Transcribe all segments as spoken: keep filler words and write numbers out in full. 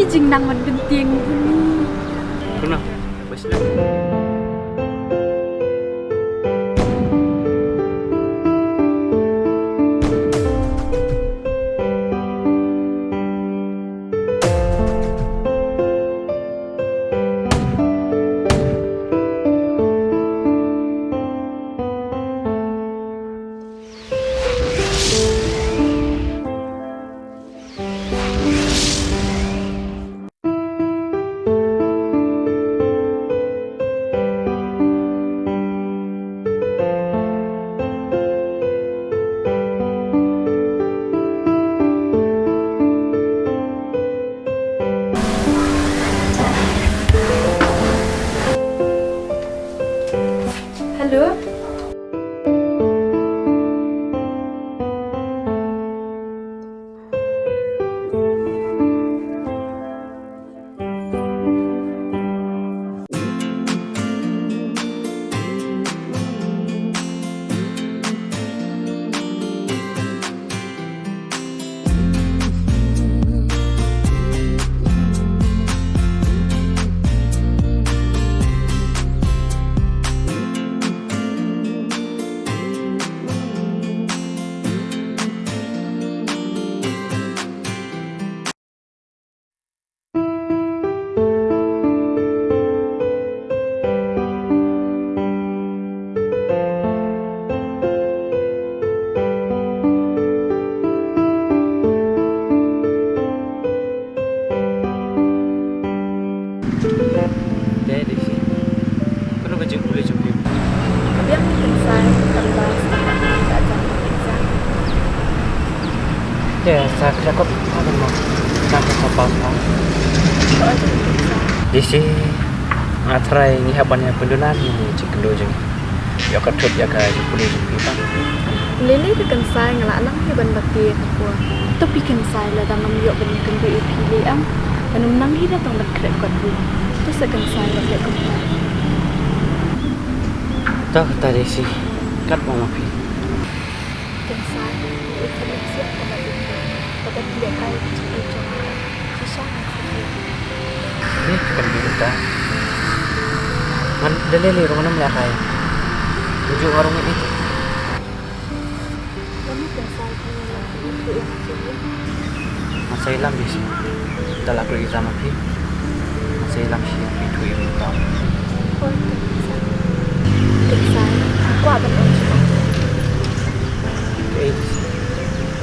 Jingnang man byntieng bun. Kuna, wes na. Hello. Te, Daisy. Kano ka jingpule jong phi? Ka biang ni Khynsai, tang ba sdang ka jam exam. Te, sa khreh kot ha mo. Sa ka sa pa pa. Ko aja Khynsai. Daisy, nga tharai ngi hap ban ïa pyndulan ïa ka jingkynduh jong ngi. Ïa ka thut ïa ka jingpule jong phi ba. Lei lei te Khynsai, nga la nang hi ban bati ïa ka por. To phi Khynsai, lada ngam ïoh ban ïakynduh ïa phi lei em, ngan ym nang hi da tang ban khreh kot ruh. To sa Khynsai, la leh kumta. To kata Daisy, katba ong ma phi. Khynsai, ngi ïeit ban ïa ka siat ka ba jong phi. Kaba phi ïa kai ka jingïeit jong nga. Shisha ngan sngewthuh. Ni kan bi ta. Ngan da lei lei ruh ngan ym lehkai. Uju nga ruh ngi ïeit. Lano Khynsai phi ïa ngi ïa ngi ïa ngi ïa ngi. Nga sa ïalam Daisy. Da la kut exam phi. Nga sa ïalam shi ïa phi tu ïa phi kam. Oi Khynsai. Khynsai. Kwah ban ong shuh. Kaei Daisy?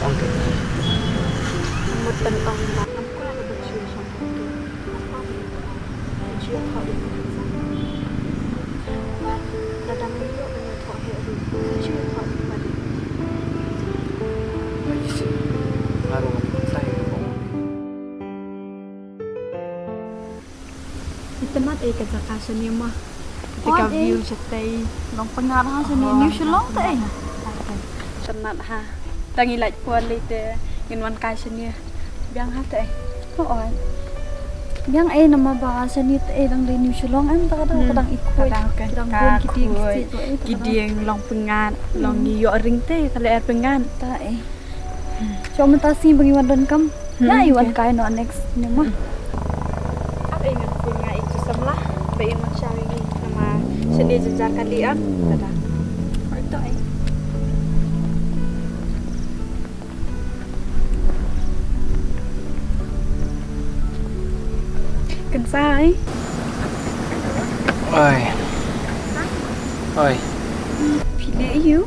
Ong kaei? Mut ban ong ba ngam kwah ban shu shong. Itynnad ei ka jaka shane ma. Te ka view shatei. Long pyngngad ha shane, New Shillong te ei. Itynnad ha. Tang i lait pon lei te ngin wan kai shane. Biang ha te ei. Hooid. Biang ei namar ba shane te ei dang dei New Shillong em, ta ka dang, ka dang i khuid, ka dang bun ki dieng ki stage, ki dieng long pyngngad, long ngi ïoh ring te ka lyer pyngngad. Ta ei. Shu mynta sngi ba ngi wan donkam. Ïa i wan kai noh next ne ma. Ap ei ngan phone nga i tu samla ba in wan shaw ïa ngi namar shane jynjar kali em. Ta da. Oi to ei. Khynsai. Oi. Oi. Phi leh aïu?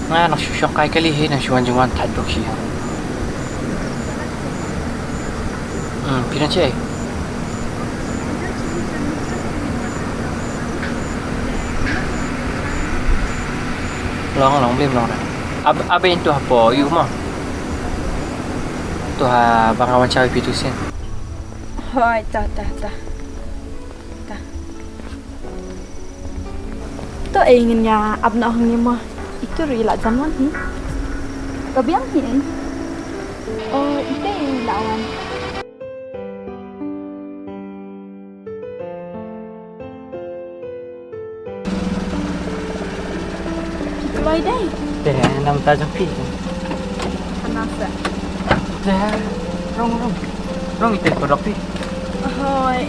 Nga nang shu shong kai kali hi, nang shu wan jingwan thait bok shi. Hmm, phi nang shaei? Long, long, blim long na. Ab, ab in tu hapoh ïu mo. Tu ha ba nga wan shaw ïa phi tu sien. Hooid, ta, ta, ta. Ta. To ei ngin ïa ap noh hangne mo. Itu ruh i la jan wan hi. Ka biang hi ei. Oh, ite i la wan. Phi kloi dei? Te, namar ta jong phi. Hana sa. Te, rung rung. Nong ite ko dokti. Hoi.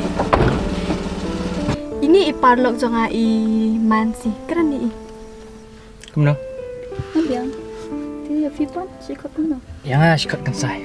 Ini i paralok jong nga i Mansi. Kren ni i. Kumno? Nga biang. Te ïa phi pat, shi kot kumno? Ïa nga shi kot kynsai.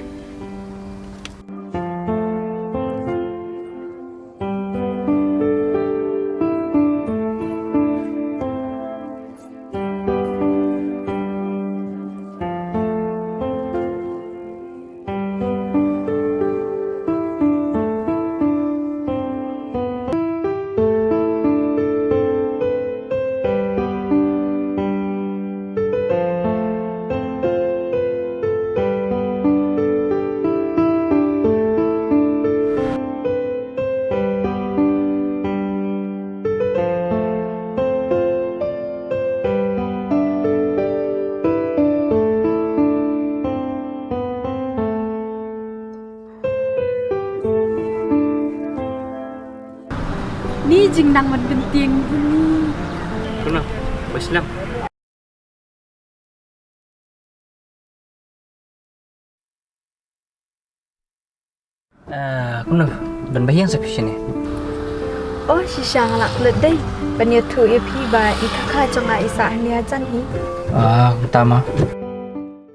Ni jingnang man byntieng bun ni. Kumno? Ba snem. Ah, kumno? Ban bahiang sa phi shane? Oh, shisha nga lah klet dei. Ban ïathuh ïa phi ba i kaka jong nga i sah hangne hajan hi. Ah, kumta ma.